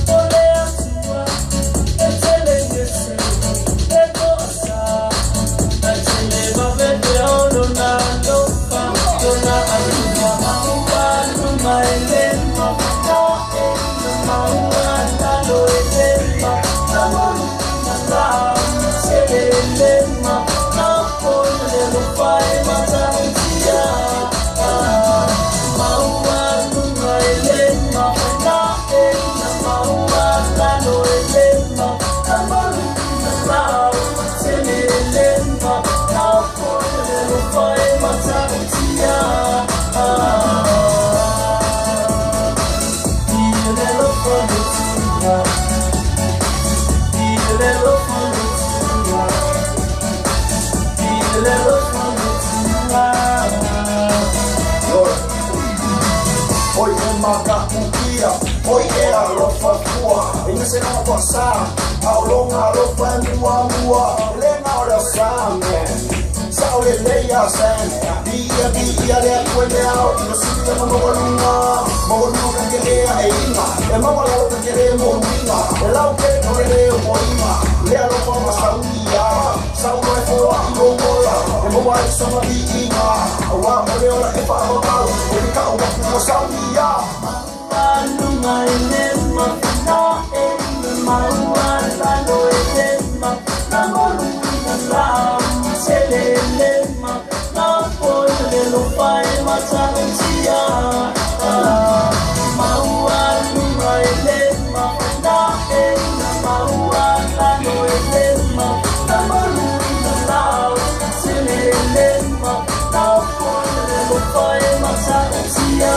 Ole atua, etele yese, eto asa. Aolonga alofa e muamua le na o le same. Sao le leia sene. Ia ia le kue me ao ina sili ma mawalunga. Mawalunga ke lea e inga. E mawalalo ke le mo winga. E lau ke no le leo mo inga. Le alofa ma sauia. Sau e foa i mola. E mawa i sama bi inga. Awa mo le ola e wha mabau. O ke kau waku mo sauia. Malunga ele mafina e maua lalo ele mafina moluina la selele mafina pole lo pai matautia maua lunga ele mafina e maua lalo ele mafina moluina la selele mafina pole lo pai matautia.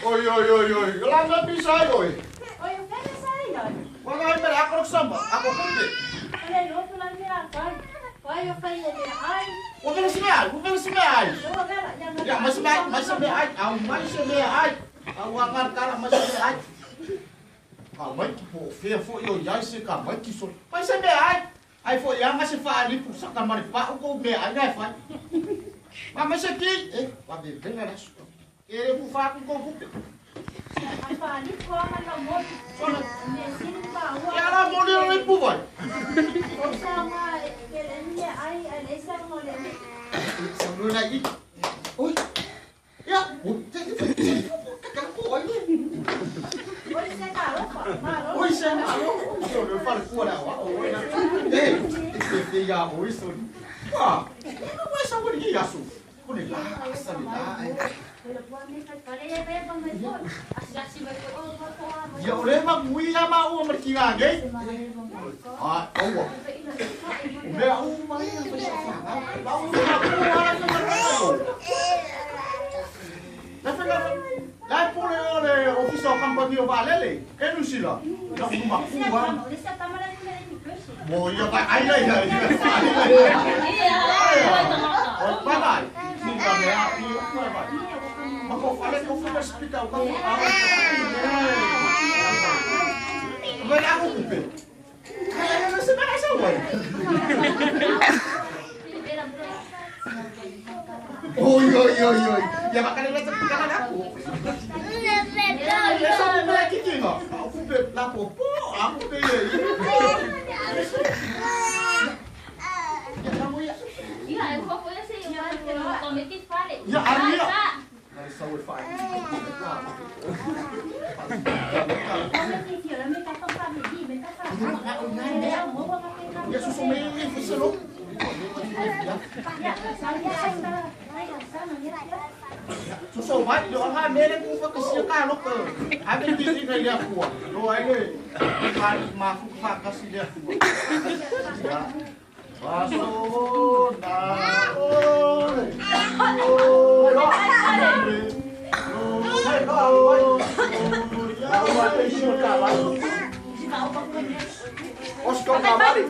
Oi, oi, oi, oi. La pisai oi. Oi, o que sai oi? Wala ai mere ako samba, ako kumbe. Ole lo la mea kai. Oi, o fai le ai. O vela se ai, o vela se ai. O vela ya mas me ai, mas me ai, au mai se me ai. Au angar kala mas me ai. Ka mai ki po fe fo yo yai se ka mai ki so. Mai se me ai. Ai fo ya mas se fa ali pu sa ka mari pa o ko me ai nai fa. Ma mas se ki, eh, va be venga la su. Ele bu fa com com. A ali ko ma lo mo. Sono Me sin pa o. Ya la mo le pu vai. O sa ma ke le ni ai ai le sa mo le. Sa no na i. Oi. Ya, o te te ka po oi. Oi se ka lo pa. Ma lo. Oi se ma lo. So le fa le ku la wa. Oi na. Eh, te te ya oi so. Wa. Ni ko sa wo ni ya su. Ko ni la sa ni la. Ya ole ma mui ya ma o ma ki ga ge. Ah, o wa. O me o ma ya fa sa fa. Ba o ma ko ala ka ma ko. La fa la la pour le office en compagnie o va lele. E nu si la. La ku ma ku wa. Mo ya ba ai ai ai. Bye bye. Ni ka me a pi bye bye. Ma ko fale ko fu explicar o ko a. Ma la ko kupe. Ai não se vai sa wa. Oi oi oi oi. Ya ba kale la explicar na ko. Ya sa ku la kiki no. Kupe la po po a kupe ye. Ya la mo ya. Ya, eu vou fazer assim, Ya aria. Sa wo fa. Ya su me e lo. Su so mai yo ha me le ku fa ka si ka lo ko. A be ti ti le ku. Lo ai le. Ka ma fu fa ka si le ku. Ya. Paso na ole. O lo. Oscar Cavani.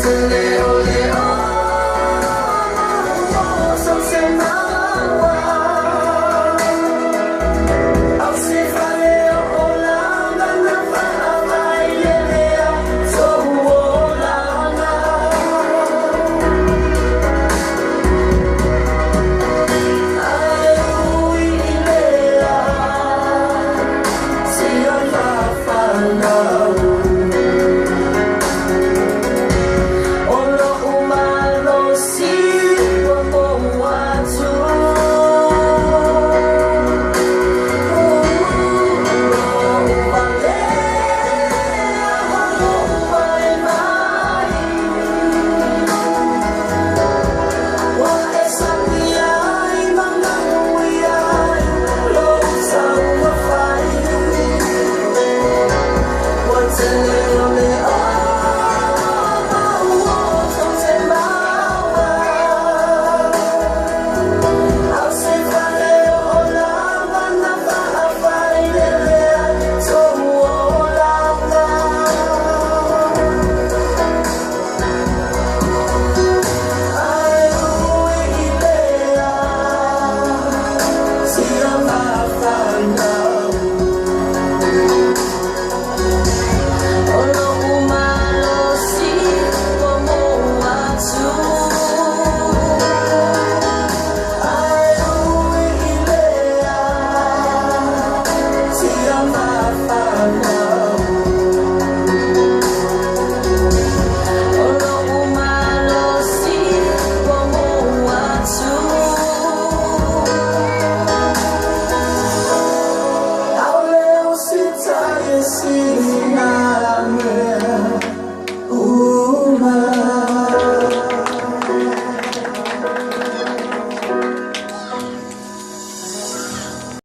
Se le